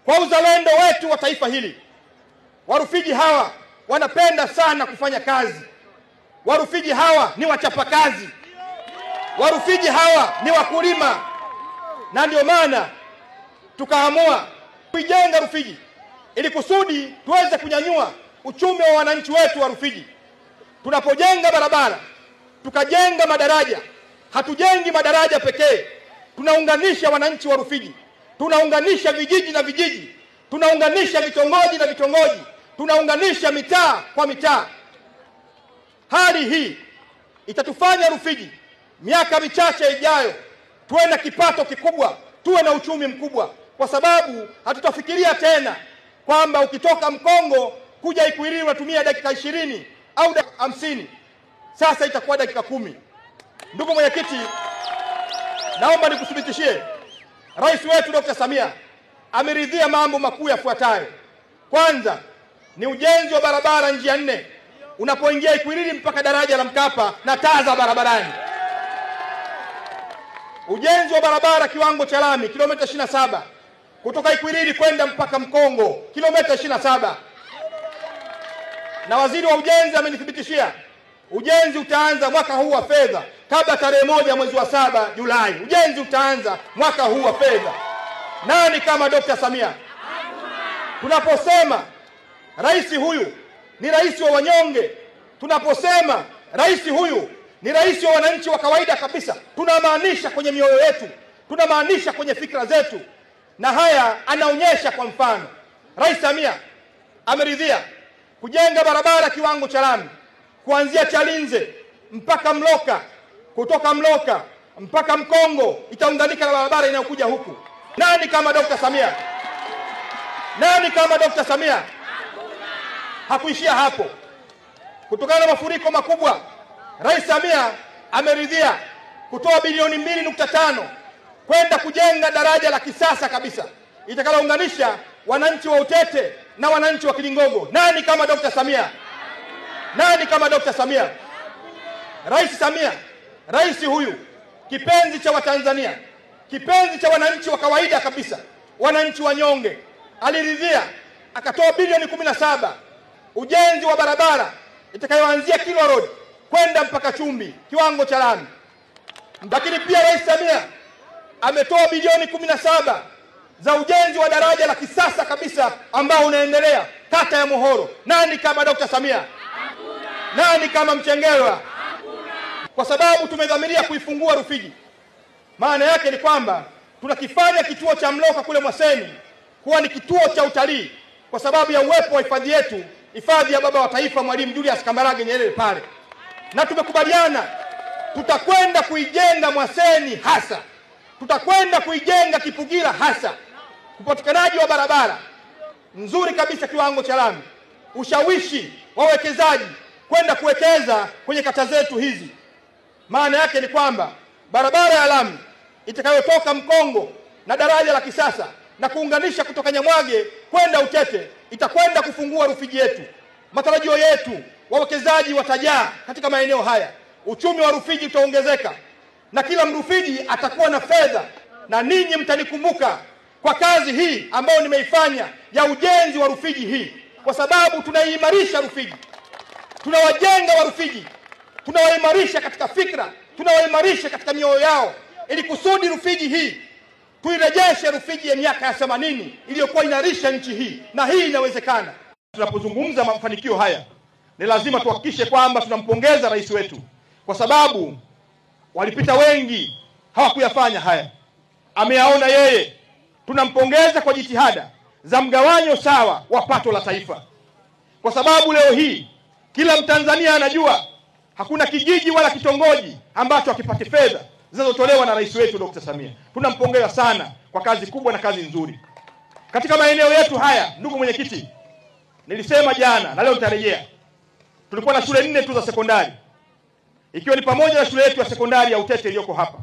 Kwa uzalendo wetu wa taifa hili, Warufiji hawa wanapenda sana kufanya kazi. Warufiji hawa ni wachapakazi. Warufiji hawa ni wakulima. Na ndio maana tukaamua kuijenga Rufiji ili kusudi tuweze kunyanyua uchumi wa wananchi wetu wa Rufiji. Tunapojenga barabara, tukajenga madaraja, hatujengi madaraja pekee, tunaunganisha wananchi wa Rufiji, tunaunganisha vijiji na vijiji, tunaunganisha vitongoji na vitongoji, tunaunganisha mitaa kwa mitaa. Hali hii itatufanya Rufiji miaka michache ijayo tuwe na kipato kikubwa, tuwe na uchumi mkubwa, kwa sababu hatutafikiria tena kwamba ukitoka Mkongo kuja Ikwiriri unatumia dakika 20 au dakika 50. Sasa itakuwa dakika 10. Ndugu mwenyekiti, naomba nikuthibitishie Rais wetu Dr. Samia ameridhia mambo makuu yafuatayo. Kwanza ni ujenzi wa barabara njia 4 unapoingia Ikwiriri mpaka daraja la Mkapa na taa za barabarani. Ujenzi wa barabara kiwango cha lami kilomita 27 kutoka Ikwiriri kwenda mpaka Mkongo kilomita 27. Na waziri wa ujenzi amenithibitishia ujenzi utaanza mwaka huu wa fedha kabla tarehe 1 mwezi wa 7 Julai. Ujenzi utaanza mwaka huu wa fedha. Nani kama Dr. Samia? Tunaposema rais huyu ni rais wa wanyonge, tunaposema rais huyu ni rais wa wananchi wa kawaida kabisa, tunamaanisha kwenye mioyo yetu, tunamaanisha kwenye fikra zetu. Na haya anaonyesha kwa mfano. Rais Samia ameridhia kujenga barabara kiwango cha lami kuanzia Chalinze mpaka Mloka, kutoka Mloka mpaka Mkongo, itaunganika na barabara inayokuja huku. Nani kama Dr. Samia? Nani kama Dr. Samia? Hakuishia hapo. Kutokana na mafuriko makubwa, Rais Samia ameridhia kutoa bilioni 2.5 kwenda kujenga daraja la kisasa kabisa itakalounganisha wananchi wa Utete na wananchi wa Kilingogo. Nani kama Dr. Samia? Nani kama Dr. Samia? Rais Samia, rais huyu kipenzi cha Watanzania, kipenzi cha wananchi wa kawaida kabisa, wananchi wanyonge, aliridhia akatoa bilioni 17 ujenzi wa barabara itakayoanzia Kilwa Road kwenda mpaka Chumbi kiwango cha lami. Lakini pia Rais Samia ametoa bilioni 17 za ujenzi wa daraja la kisasa kabisa ambao unaendelea kata ya Muhoro. Nani kama Dr. Samia? Nani kama Mchengerwa? Kwa sababu tumedhamiria kuifungua Rufiji. Maana yake ni kwamba tunakifanya kituo cha Mloka kule Mwaseni kuwa ni kituo cha utalii kwa sababu ya uwepo wa hifadhi yetu, hifadhi ya baba wa taifa Mwalimu Julius Kambarage Nyerere pale. Na tumekubaliana tutakwenda kuijenga Mwaseni hasa, tutakwenda kuijenga Kipugira hasa. Upatikanaji wa barabara nzuri kabisa kiwango cha lami, ushawishi wawekezaji kwenda kuwekeza kwenye kata zetu hizi. Maana yake ni kwamba barabara ya lami itakayotoka Mkongo na daraja la kisasa na kuunganisha kutoka Nyamwage kwenda Utete itakwenda kufungua Rufiji yetu. Matarajio yetu, wawekezaji watajaa katika maeneo haya, uchumi wa Rufiji utaongezeka na kila Mrufiji atakuwa na fedha. Na ninyi mtanikumbuka kwa kazi hii ambayo nimeifanya ya ujenzi wa Rufiji hii, kwa sababu tunaimarisha Rufiji, tunawajenga wa Rufiji, tunawaimarisha katika fikra, tunawaimarisha katika mioyo yao, ili kusudi Rufiji hii tuirejeshe Rufiji ya miaka ya 80 iliyokuwa inarisha nchi hii, na hii inawezekana. Tunapozungumza mafanikio haya ni lazima tuhakikishe kwamba tunampongeza rais wetu, kwa sababu walipita wengi hawakuyafanya haya, ameyaona yeye. Tunampongeza kwa jitihada za mgawanyo sawa wa pato la taifa, kwa sababu leo hii kila Mtanzania anajua hakuna kijiji wala kitongoji ambacho hakipati fedha zinazotolewa na rais wetu Dr. Samia. Tunampongeza sana kwa kazi kubwa na kazi nzuri katika maeneo yetu haya. Ndugu mwenyekiti, nilisema jana na leo nitarejea, tulikuwa na shule 4 tu za sekondari, ikiwa ni pamoja na shule yetu ya sekondari ya Utete iliyoko hapa.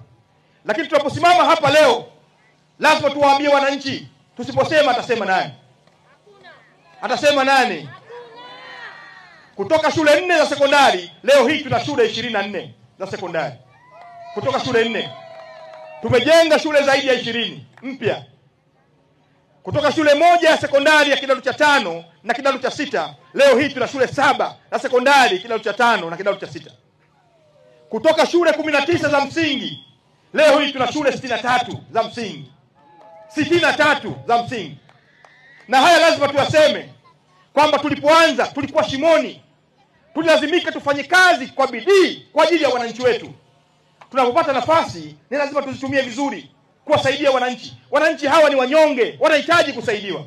Lakini tunaposimama hapa leo lazima tuwaambie wananchi, tusiposema atasema nani? Atasema nani? Kutoka shule 4 za sekondari leo hii tuna shule 24 za sekondari. Kutoka shule 4 tumejenga shule zaidi ya 20 mpya. Kutoka shule moja ya sekondari ya kidato cha 5 na kidato cha 6, leo hii tuna shule 7 za sekondari kidato cha 5 na kidato cha 6. Kutoka shule 19 za msingi, leo hii tuna shule 63 za msingi. 63 za msingi. Na haya lazima tuyaseme kwamba tulipoanza tulikuwa shimoni. Tulilazimika tufanye kazi kwa bidii kwa ajili ya wananchi wetu. Tunapopata nafasi ni lazima tuzitumie vizuri kuwasaidia wananchi. Wananchi hawa ni wanyonge, wanahitaji kusaidiwa.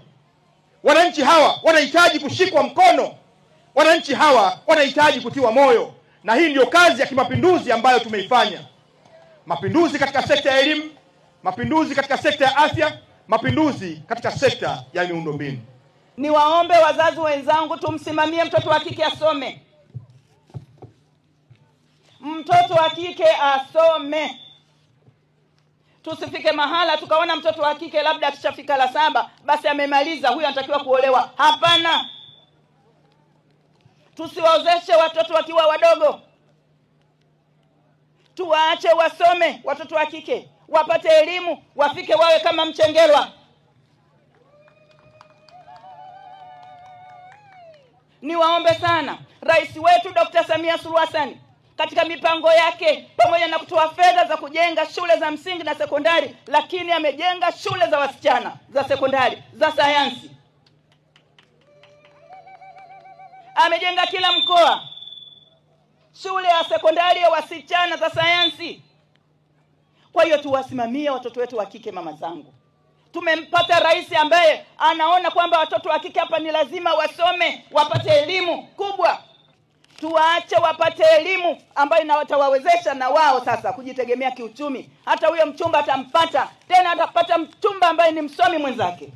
Wananchi hawa wanahitaji kushikwa mkono. Wananchi hawa wanahitaji kutiwa moyo. Na hii ndio kazi ya kimapinduzi ambayo tumeifanya. Mapinduzi katika sekta ya elimu, mapinduzi katika sekta ya afya, mapinduzi katika sekta ya miundombinu. Niwaombe wazazi wenzangu, tumsimamie mtoto wa kike asome. Mtoto wa kike asome. Tusifike mahala tukaona mtoto wa kike labda akishafika la 7 basi amemaliza, huyu anatakiwa kuolewa. Hapana. Tusiwaozeshe watoto wakiwa wadogo. Tuwaache wasome watoto wa kike, wapate elimu, wafike wawe kama Mchengerwa. Niwaombe sana, Rais wetu Dr. Samia Suluhu Hassan katika mipango yake, pamoja na kutoa fedha za kujenga shule za msingi na sekondari, lakini amejenga shule za wasichana za sekondari, za sayansi. Amejenga kila mkoa shule ya sekondari ya wasichana za sayansi. Kwa hiyo tuwasimamie watoto wetu wa kike, mama zangu. Tumempata rais ambaye anaona kwamba watoto wa kike hapa ni lazima wasome, wapate elimu kubwa. Tuwaache wapate elimu ambayo inawatawawezesha na wao sasa kujitegemea kiuchumi. Hata huyo mchumba atampata, tena atapata mchumba ambaye ni msomi mwenzake.